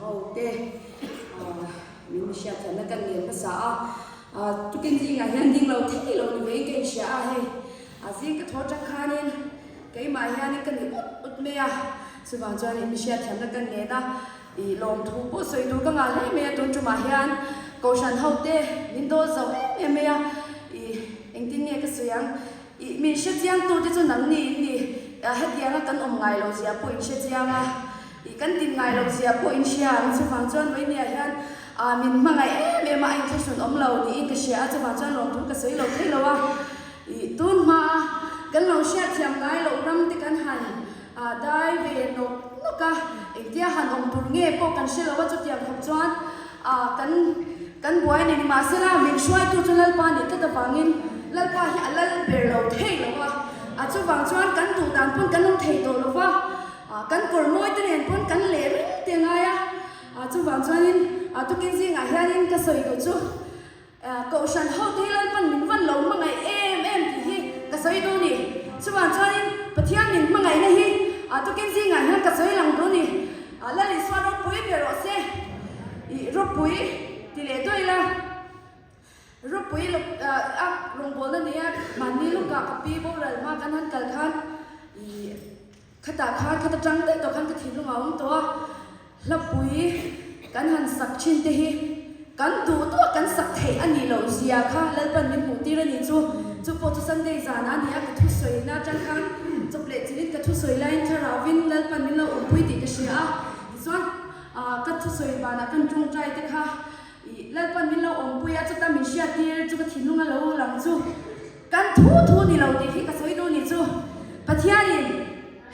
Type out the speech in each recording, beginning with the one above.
ho te min hriatthiamna kan ngen hmasa a, tukin zingah hian ding lo thei lo ni vein ka inhria a, hei a zing ka thaw tang khanin keimah hianin ka ni ut ut mai a, chuvang chuan in mi hriatthiamna kan ngen a, ih lawmthu pawh sawi tur ka ngah hle mai a, tun tumah hian Kohhran ho te min dawl zo em em mai a, ih engtin nge ka sawi ang? Ih, min hre chiang tu te chu nangni in ni. Hetianga kan awm ngai lo zia pawh in hre chiang a, ih kan din ngai lo zia pawh in hria ang. Chuvang chuan Vawinia hian ah min hmangaih em em a, a inthlahrun awm lo niin ka hria a, chuvang chuan lawmthu ka sawi lo thei lo a. Ih, tun hmaa kan lo hriatthiam ngai loh ram te kan han ah dai ve nawk nawk a, engtia han awm tur nge pawh kan hre lo a, chutiang khawp chuan ah kan kan buai ni nimahsela min hruaitu chu Lalpa nih tlat avangin Lalpa hi a lal ber lo thei lo a, a chuvang chuan kan duh dan pawn kan awm thei tawh lo va, ah kan kawr mawi te nen pawn kan leh reng te ngai a, ah chuvang chuanin ah tukin zingah hianin ka sawi duh chu. Kohhran hote hi Lalpan min van lo hmangaih em em tih hi ka sawi duh ni. Chuvang chuanin Pathian min hmangaihna hi tukin zingah hian ka sawi lang duh ni. Lal Isua ropui ber rawh se. Ih ropui ti leh duai ila. Ropui a rawngbawlna nia mahni lukah ka pi boral hma kan han kal khan ih Khatah khan khat atang daih tawh khan ka thinlung a awm tawh a, hlapui kan han sak thin te hi kan duh duh a kan sak theih a nih loh zia kha Lalpan min hmuh tir a nih chu. Chu pawh chu Sunday zanah a ni a, ka thusawina atang khan chawp leh chilhin ka thusawi laiin thlarauin Lalpan min lo awmpui tih ka hria a, tichuan ka thusawi vanah kan tawngtai te kha ih Lalpan min lo awmpui a, chuta min hriat tir chu ka thinlung a lo lang chu. Kan thu thu ni lo tih hi ka sawi duh ni chu. Pathianin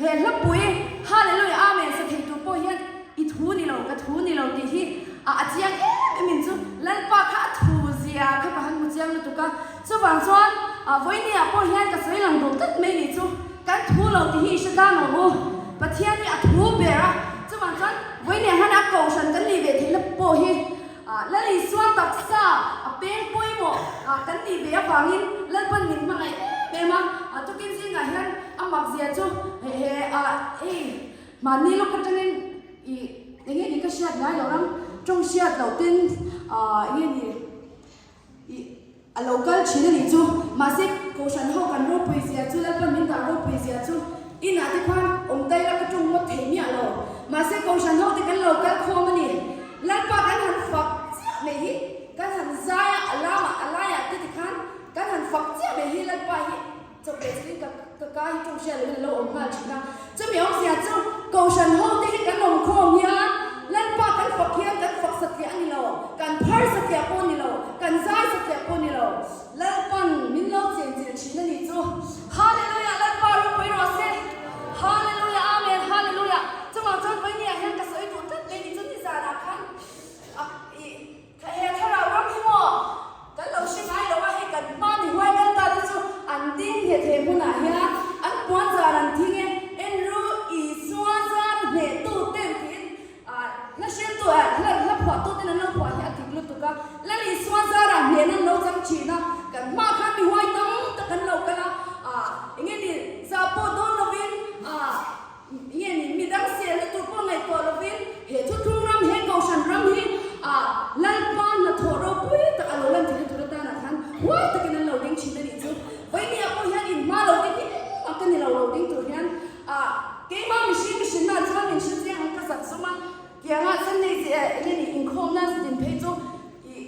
he hlapui Hallelujah Amen sa thei tur pawh hian i thu ni lo, ka thu ni lo tih hi a a chiang em em in chu Lalpa kha a thu zia kha ka han hmu chiang lutuk a. Chuvang chuan vawinia pawh hian ka sawi lang duh tlat mai ni chu. Kan thu lo tih hi i hre tlang ang u. Pathian hi a thu ber a. Chuvang chuan vawinia hian a kohhran kan nih ve theihna pawh hi Lal Isua taksa a peng pawimawh kan nih ve avangin Lalpan min hmangaih em em a, tukin zingah hian a mak zia chu he hei mahni lawk atangin ih eng nge ni ka hriat ngai loh ram tawng hriat loh ten eng nge ni ih A lo kal thin a nih chu. Mahse, Kohhran ho kan ropui zia chu, Lalpan min dah ropui zia chu inah te khuan awm daih la ka ṭawng ngawt thei miah lo. Mahse, Kohhran ho te kan lo kal khawm a ni. Lalpa kan han fak chiah mai hi, kan han zai a, a lamah, a laiah te tikhan kan han fak chiah mai hi Lalpa hi Chawp leh chilhin ka ka ka hi ṭawng hriat lohin a lo awm nghal ṭhin a. Chumi awmzia chu Kohhran hote hi kan awm khawm hian Lalpa kan fak hian kan fak satliah a ni lo, kan phar satliah pawh a ni lo, kan zai satliah pawh a ni lo. Lalpan min lo chenchilh ṭhin a nih chu. Hallelujah! Lalpa ropui rawh se! Hallelujah! Amen! Hallelujah! Chungah chuan vawinia hian ka sawi duh tlat mai ni chu nizanah khan a ih He thlarau ram hi maw kan lo hre ngai lo a, hei kan hma mi huai kal ta te chu an ding nghet he hmunah hian an puan zar an thing e, Enru Isua zar hneh tu ten tiin hla hriltu hla hla phuah tu ten an lo phuah hi a dik lutuk a, Lal Isua zarah hnehna an lo chang thin a, kan hma khan mi huai tam tak an lo kal a, enge ni zah pawh dawn lovin Nge ni, midang selna tur pawh ngaihtuah lovin he thuthlung ram, he Kohhran ram hi ah Lalpa hnathawh ropui tak a lo lan theihna tur atanah khan huai takin an lo ding thin a nih chu. Vawinia pawh hian inhma lo ding hi engmah ka ni lo, lo ding tur hian ah keimah mihring mihrinna chuan min hre chiang ang ka zak zum a, tiangah Sunday enge ni inkhawmna din phei chu ih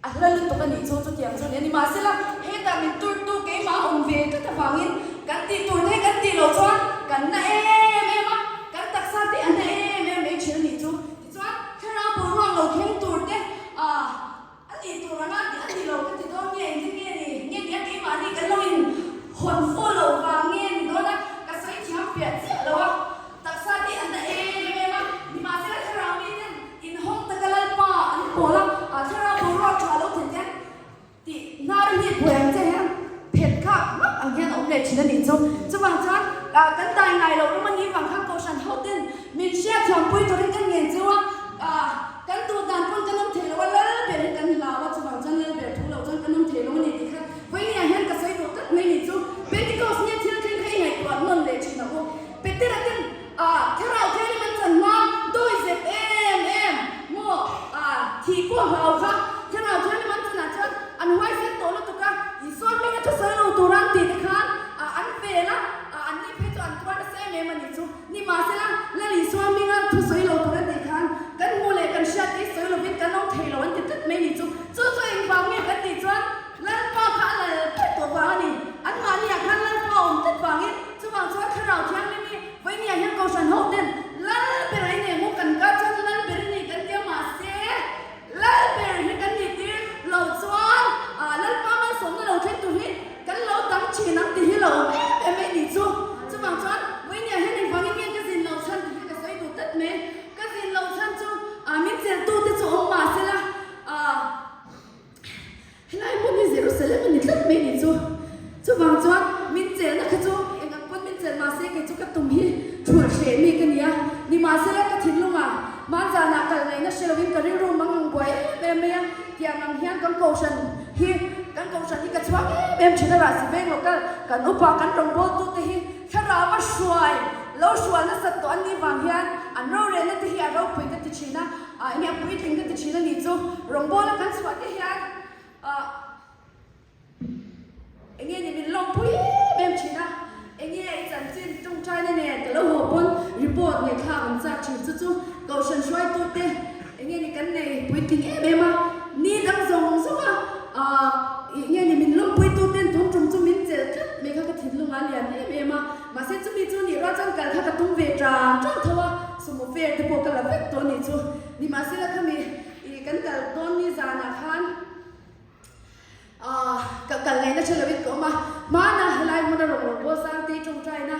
A hla lutuk a nih chu chutiang chu a ni a ni. Mahsela, hetah min turtu keimah a awm ve tlat avangin kan tih tur te kan tih loh chuan kan na em em a, kan taksa te a na em em mai thin a nih chu. Tichuan, thlarau boruak lo thleng tur te ah a tih tur anga a ti lo ka ti dawn nge, engtin nge ni, nge ni a keimahni kan lo in hawn fuh loh vang nge ni dawn a, ka sawi thiam fiah chiah lo a. Taksa te an na em em a, nimahsela thlarau miten inhawng taka Lalpa an pawl a, thlarau boruak tha lo thlen hian tih hnar hi buai ang che hian phet khak ngap ang hian a awm leh thin a nih chu. Chuvang chuan kan dai ngai loh ram a nih vang khan Kohhran ho ten min hriatthiampui turin kan ngen cheu a, kan duh dan pawn kan awm thei lo a, lal ber hi kan hlau a, chuvang chuan lal ber thu lo chuan kan awm thei lo a ni tih kha vawinia hian ka sawi duh tlat mai nih chu. Pentecost nia thil thleng kha i ngaihtuah nawn leh thin ang u. Petera ten a thlarau thianghlim an chan hma dawi zep em em. ngaihna hre lovin ka rilru mang ang buai em em mai a, tiang ang hian kan kohhran hi kan kohhran hi ka chhuak em em thin a rah si veng lo kal kan upa kan rawngbawltute hi thlarau a hruai lo hrual nasat tawh an nih vang hian an rorelna te hi a ropui ka ti thin a, enge a puitling ka ti thin a nih chu rawngbawla kan chhuah te hian ah. Enge ni min lawmpui em em thin a, enge i chanchin tawngtaina nen ka lo haw pawn report ngaihthlak an chak thin chu chu Kohhran hruaitute enge ni kan nei puitling em em a, ni dang zawng zawng a ah enge ni min lawmpui tuten tun tum chu min chelh tlat mai kha ka thinlung a lian em em a, mahse chumi chu nih rual chuan kal kha ka tum ve tang tang tho a, sumo fare te pawh ka la vek tawh a nih chu, nimahsela khami ih kan kal dawn ni zanah khan. Aah, ka kal ngaihna hre lovin ka awm a, hmana helai hmuna rawn rawn bawl Sangtei tawngtaina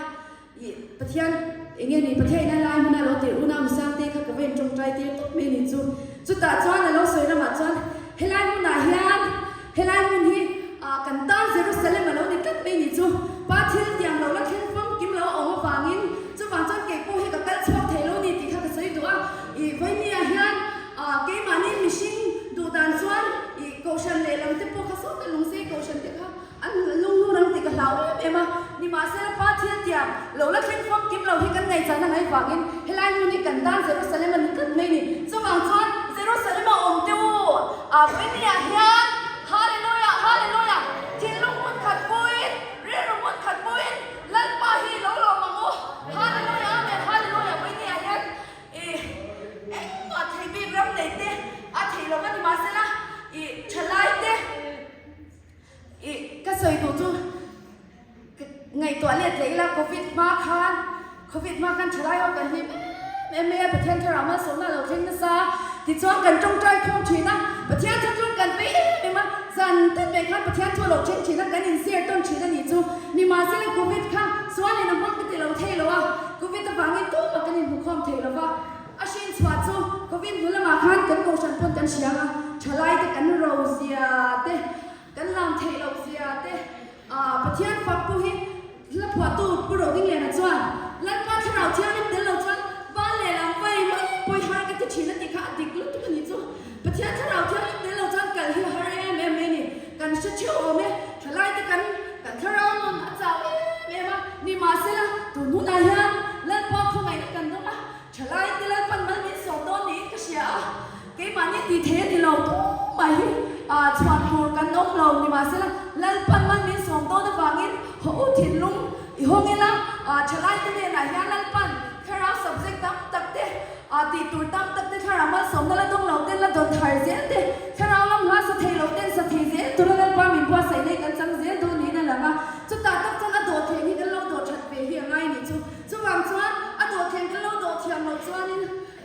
ih Pathian eng nge ni Pathian ina helai hmuna lo tirh unau Sangtei kha ka va in tawngtai tir tawp mai a ni chu. Chutah chuan a lo sawi ramah chuan helai hmunah hian helai hmun hi ah kan tan Jerusalem a lo ni tlat mai a ni chu. Pa thil tiang lo la thleng famkim lo a awm avangin chuvang chuan kei pawh hi ka kal chhuak thei lo ni tih kha ka sawi duh a, ih vawinia hian ah keimahni mihring duh dan chuan Ih, Kohhran lehlam te pawh kha sawta lungsei Kohhran te kha an lunghnur ang tih ka hlau em em a. Nimahsela Pa thil tiang lo la thleng famkim lo hi kan ngaihchahna ngai vangin helai hmun hi kan tan Jerusalem a ni tlat mai ni. Chuvang chuan Jerusalem a awm teuh u, a Vawiniah hian Hallelujah, Hallelujah, thinlung hmun khat puiin, rilru hmun khat puiin Lalpa hi lo lawm ang u. Hallelujah, Amen, Hallelujah, Vawiniah hian Ih, engmah thei bik ram nei te a theih lo va ni mahsela, ih, thalai te, ih, ka sawi duh chu ngaihtuah let leh ila Covid hma khan, Covid hma khan thalai ho kan hlim em em mai a, Pathian thlarau malsawmna a lo thleng nasa, tichuan kan tawngtai khawm thin a, Pathian thu chu kan vei em em a, zan tet mai khan Pathian thu a lo thleng thin a, kan inshare tawn thin a nih chu, nimahsela Covid kha sualin a hmang ka ti lo thei lo a. Covid avangin tumah kan inhmukhawm thei lo va, a hrinchhuah chu Covid hnu lamah khan kan kohhran pawn kan hria ang a, thalaite kan ro zia te, kan lam theih loh zia te, ah Pathian fak pawh hi hla phuahtu Pu Rodingliana chuan Lalpa Thlarau Thianghlim tel lo chuan van lehlam vai mai pawi har ka ti thin a tih kha a dik lutuk a nih chu. Pathian Thlarau Thianghlim tel lo chuan kal hi a har em em mai a ni. Kan hre theuh awm e, thalaite kan kan thlarau nun a chau em em a, nimahsela tun hunah hian Lalpa khawngaihna kan dawng a, thalaite Lalpan mal min sawm dawn niin ka hria a, keimahni tih thei a ni lo tumah hi chhuan tur kan awm lo, nimahsela Lalpan mal min sawm dawn avangin haw u thinlung i hawng ila, thalaite hnenah hian Lalpan thlarau subject tam tak te A tih tur tam tak te thlarau malsawmna la dawng lo ten la dawn thar zel te, thlarau lam hla sa thei lo ten sa thei zel tura Lalpa min buatsaih nei kan chang zel dawn niin a lang a. Chutah tak chuan a dawhthleng hi kan lo dawh that ve hi a ngai nih chu. Chuvang chuan a dawhthleng kan lo dawh thiam loh chuanin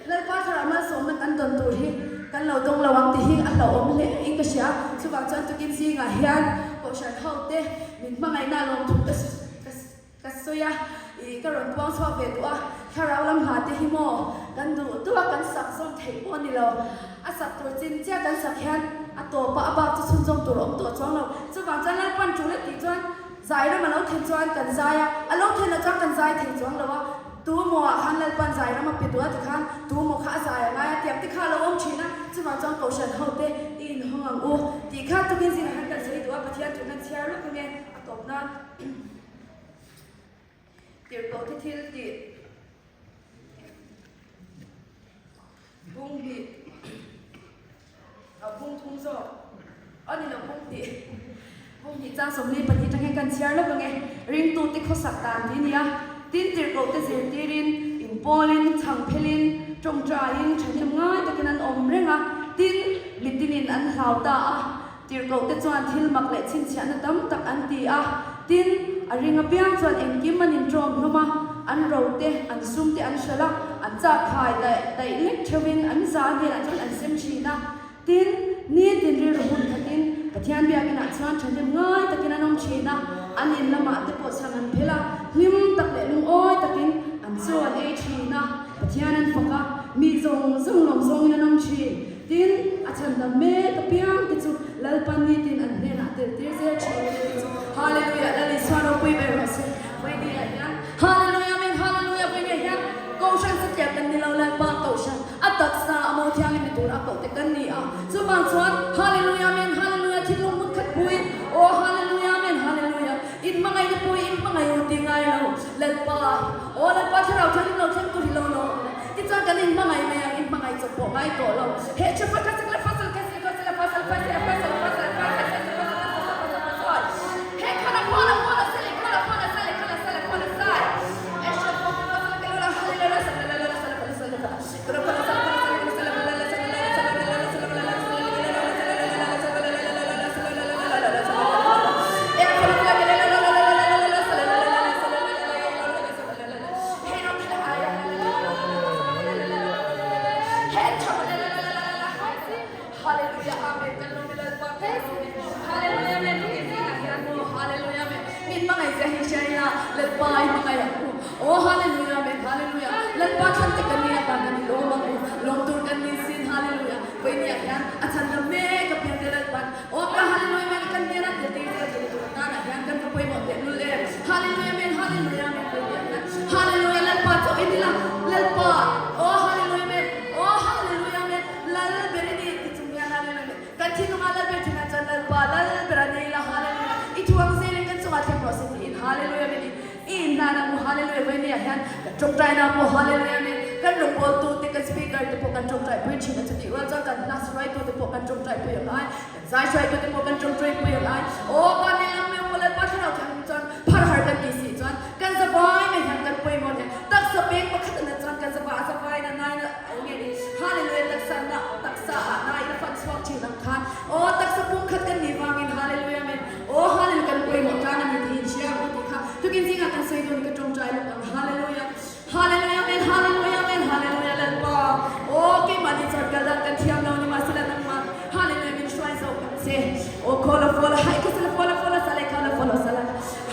Lalpa thlarau malsawmna kan dawn tur hi kan lo dawng lo ang tih hi a hlauhawm hle in ka hria. Chuvang chuan tukin zingah hian Kohhran ho te min hmangaihna lawmthu ka Ka sawi a, ih ka rawn puang chhuak ve duh a, thlarau lam hla te hi maw kan duh duh a, kan sak zawm theih pawh a ni lo. A sak tur chin chiah kan sak hian a tawp a, a bak chu chhunzawm tur a awm tawh chuang lo. Chuvang chuan Lalpan tul a tih chuan zai ram a lo then chuan kan zai a, a lo then loh chuan kan zai thei chuang lo a. Tu maw ah khan Lalpan zai ram a pe duh a tikhan tu maw kha a zai a ngai a tiang te kha a lo awm thin a, chuvang chuan Kohhran ho te i inhawng ang u tih kha tukin zingah khan kan sawi duh a, Pathian thu kan chhiar lawk ange a tawp nan. Tirhkoh te thil tih bung hnih a bung thum zawk a ni lo bung hnih bung hnih chang 42 atang hian kan chhiar lawk ang e ringtu te khawsak dan tih a ni a tin tirhkoh te zirtirin inpawlin chhangphelin tawngtaiin thahnem ngai takin an awm reng a tin mitinin an hlau ta a. Tirhkohte chuan thil mak leh chhinchhiahna tam tak an ti a, tin, a ring apiang chuan engkim an inṭawm hlawm a, an ro te, an sum te an hralh a, an chak khai daih daih lek theuhin an za hnenah chuan an sem ṭhin a. Tin, nitin rilru hun khatin Pathian biakinah chuan ṭhahnem ngai takin an awm ṭhin a, an in lamah te pawh chhang an phel a, hlim tak leh lungawi takin an chaw an ei ṭhin a, Pathian an fak a, mi zawng zawng lawm zawngin an awm ṭhin. Tin, a chhandam mek apiang te chu Lalpa nitin an hnenah tel tir zel thin a ni tih chu Hallelujah Lal Isua ropui ber rawh se. Vawinia hian Hallelujah Amen Hallelujah Vawinia hian Kohhran satliah kan ni lo Lalpa Kohhran a taksa a mo thianghlim. Kan inhmangaih mai ang, inhmangaih chawp pawh ngai tawh lo. He chu fa ka la fasal ka si ka la fasal fa si fasal fasal fasal fasal fasal fasal fasal he khala khala khala sale khala khala sale khala sale khala sai e sha fa fasal ka la hale la sale la la sale khala sale khala khala khala sale khala sale khala la sale la sale la la sale la la sale la la sale la la sale la la sale la la la sale e khala khala la la la la la la sale la la la sale la la sale la la Hallelujah Lalpa chu in ila Lalpa aw Hallelujah amen aw Hallelujah amen Lal ber i ni ti chung hian Hallelujah amen kan thinlungah Lal ber thinah chuan Lalpa Lal ber a nei ila Hallelujah i thu ang zelin kan chungah thleng rawh se tiin Hallelujah amen i i inhlan ang u Hallelujah vawinia hian kan tawngtaina pawh Hallelujah amen kan rawngbawltu te kan speaker te pawh kan tawngtai pui thin a chutih rual chuan kan hla hruaitu te pawh kan tawngtai pui ang ai Zai hruaitute pawh kan ṭawngṭawih pui ang ai. Aw, pa nei lam mai aw, Lalpa thlarau thianghlim chuan phar har kan tih si chuan kan zavai mai hian kan pawimawh hle. Taksa peng pakhat a nat chuan kan zava a zavai na nai na eng nge ni? Hallelujah, taksa na taksa ah nai in a fan chhuak ṭhin ang khan. Aw, taksa pumkhat kan nih vangin Hallelujah amen. Aw, Hallelujah kan pawimawh tlang a ni tih inhria ang u tih kha tukin zingah kan sawi dawn i ka ṭawngṭai lawk ang. Hallelujah. Hallelujah Amen Hallelujah Amen Hallelujah Lalpa aw keimahni chuan kal dan kan thiam lo ni mahsela nangmah Hallelujah min hruai zawk ang che aw khawla fawla hai kha sala fawla fawla sala khawla fawla sala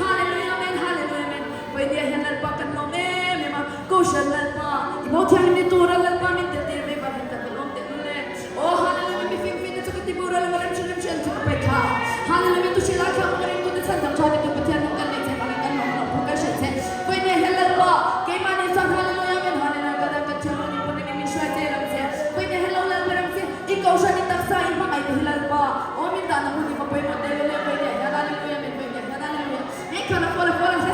Hallelujah Amen Hallelujah Amen Vawinia hian Lalpa kan lawm em em a Kohhran Lalpa i mo thianghlim ni tura Lalpa min tel tir mai vang hian kan va lawm teh lul e aw Hallelujah mi fing fing te chu ka ti bur a lo rem hre rem hre an chu ka paih kha Hallelujah mi tu hrilh a thla ka ring tu te chhan dam tha ti tu Pathian nung kan nei che vangin kan lawm lawm thu kan hrilh che Vawinia hian Lalpa keimahni chuan Hallelujah Amen Hallelujah ka dang kan thiam lo ni pawn engin min hruai che ram che Vawinia hian lo Lalpa ram che i Kohhran i taksa i hmangaih te hi Lalpa aw min dahna hmun i va pawimawh teh lul e Vawinia hian Hallelujah Amen Vawinia hian Hallelujah He khan a fawla fawla hre.